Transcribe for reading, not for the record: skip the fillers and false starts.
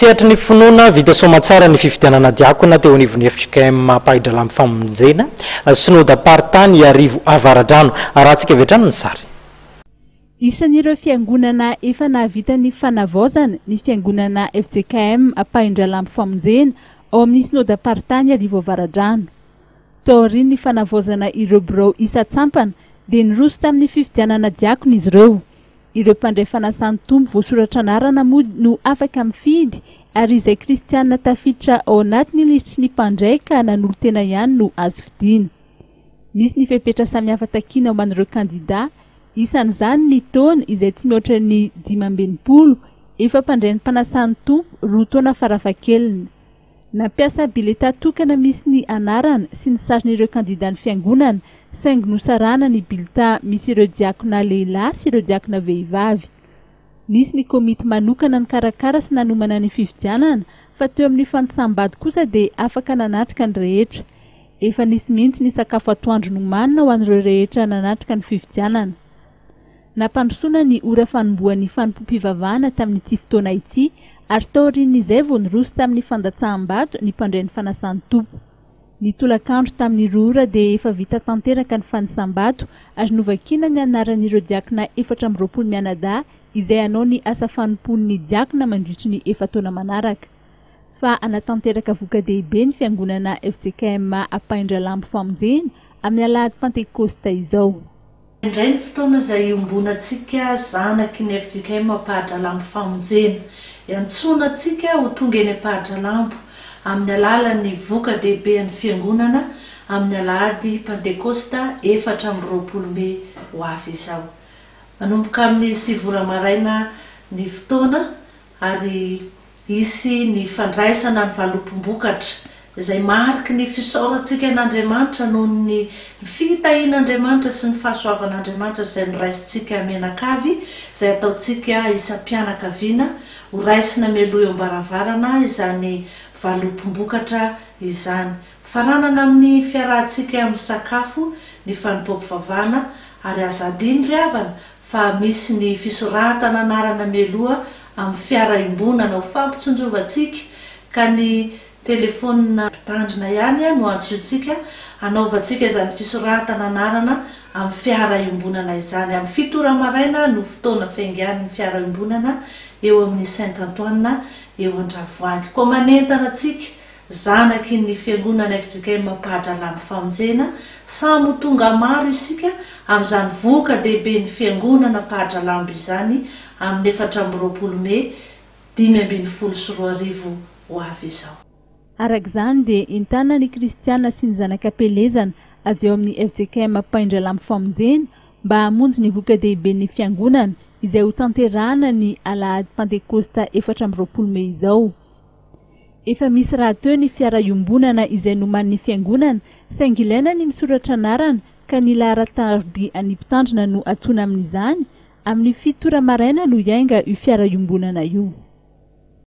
Sehatry ny finoana, vita soamantsara ny fifidianana diakona teo anivon'ny fjkm Ampahidralambo Famonjena, Synodam-paritany Iarivo Avaradrano. Arahantsika avy hatrany ny sary. Isan'ireo fiangonana efa nahavita ny fanavaozana ny fiangonana fjkm Ampahindralambo Famonjena ao amin'ny Synodam-paritany Iarivo Avaradrano. Taorian'ny fanavaozana ireo birao isan-tsampana dia niroso tamin'ny fifidianana diakona izy ireo. Ireo mpandray fanasan'ny Tompo voasoratra anarana moa no afaka mifidy ary izay kristianina tafiditra ao anatin'ny lisitry ny mpandray ka nanolo-tena ihany no azo fidiana. Misy ny fepetra samihafa takiana ho an'ireo kandida, isan'izany ny taona izay tsy mihoatra ny 65, efa mpandray ny fanasan'ny Tompo roa taona farafahakeliny. Nampiasa biletà tokana misy ny anarana sy ny sarin'ireo kandidan'ny fiangonana, saingy nosarahana ny bileta misy ireo diakona lehilahy sy ireo diakona vehivavy. Nisy ny komity manokana nikarakara sy nanomana ny fifidianana, fa teo amin'ny fanisam-bady kosa dia afaka nanatrika ny rehetra. Efa nisy mihitsy ny sakafo atoandro nomanina ho an'ireo rehetra nanatrika ny fifidianana. Nampandrosoana ny ora fanombohan'ny fanompoam-pivavahana tamin'ity fotoana ity ary taorian'izay vao niroso tamin'ny fandatsaham-bato ny mpandray ny fanasan'ny Tompo. Ny tolakandro tamin'ny roa ora dia efa vita tanteraka ny fanisam-bato ary novakiana ny anaran'ireo diakona 24 mianadahy izay hanao ny asa fanompoan'ny diakona mandritry ny efa-taona manaraka. Fa hanatanteraka voka-dehibe ny fiangonana fjkm Ampahindralambo Famonjena amin'ny alahady Pantekosta izao. Indray ny fotoana izay iombonantsika zanaky ny fjkm Ampahadralambo Famonjena. Iantsoana antsika ho tonga eny Ampahadralambo amin'ny alalan'ny voka-dehibean'ny Fiangonana amin'ny alahady Pantekosta 24 Mey ho avy izao. Manomboka amin'ny sivy ora maraina ny fotoana ary hisy ny fandraisana ny valopom-bokatra, izay mariky ny fisaorantsika an'Andriamanitra noho ny fitahian'Andriamanitra sy ny fahasoavan'Andriamanitra izay noraisintsika mianakavy, izay ataontsika isam-pianakaviana, ho raisina mialoha eo am-baravarana izany valopom-bokatra izany. Faranana amin'ny fiarahantsika misakafo ny fanompoam-pivavahana, ary aza adino ry havana fa misy ny fisoratana anarana mialoha amin'ny fiara iombonana ho fampitsinjovantsika ka ny telefaonina mpitandrina ihany no antsointsika hanaovantsika izany fisoratana anarana amin'ny fiara iombonana izany. Amin'ny fito ora maraina no fotoana fiaingan'ny fiara iombonana eo amin'ny Saint Antoine eo Andravoahangy. Koa manentana antsika Zanaky ny Fiangonana fjkm Ampahadralambo Famonjena, samy ho tonga maro isika amin'izany voka-dehiben'ny Fiangonana Ampahadralambo izany amin'ny 24 Mey 2015 ho avy izao. Araka izany dia entanina ny kristiana sy ny zanak'Ampelezana avy ao amin'ny fjkm Ampahindralambo Famonjena mba hamonjy ny voka-dehiben'ny Fiangonana izay hotanterahana ny alahady Pantekosta 24 Mey izao. Efa misy rahateo ny fiara iombonana izay nomanin'ny fiangonana saingy ilaina ny misoratra anarana ka ny laharan-tariby an'ny mpitandrina no antsoina amin'izany, amin'ny fito ora maraina no hiainga io fiara iombonana io.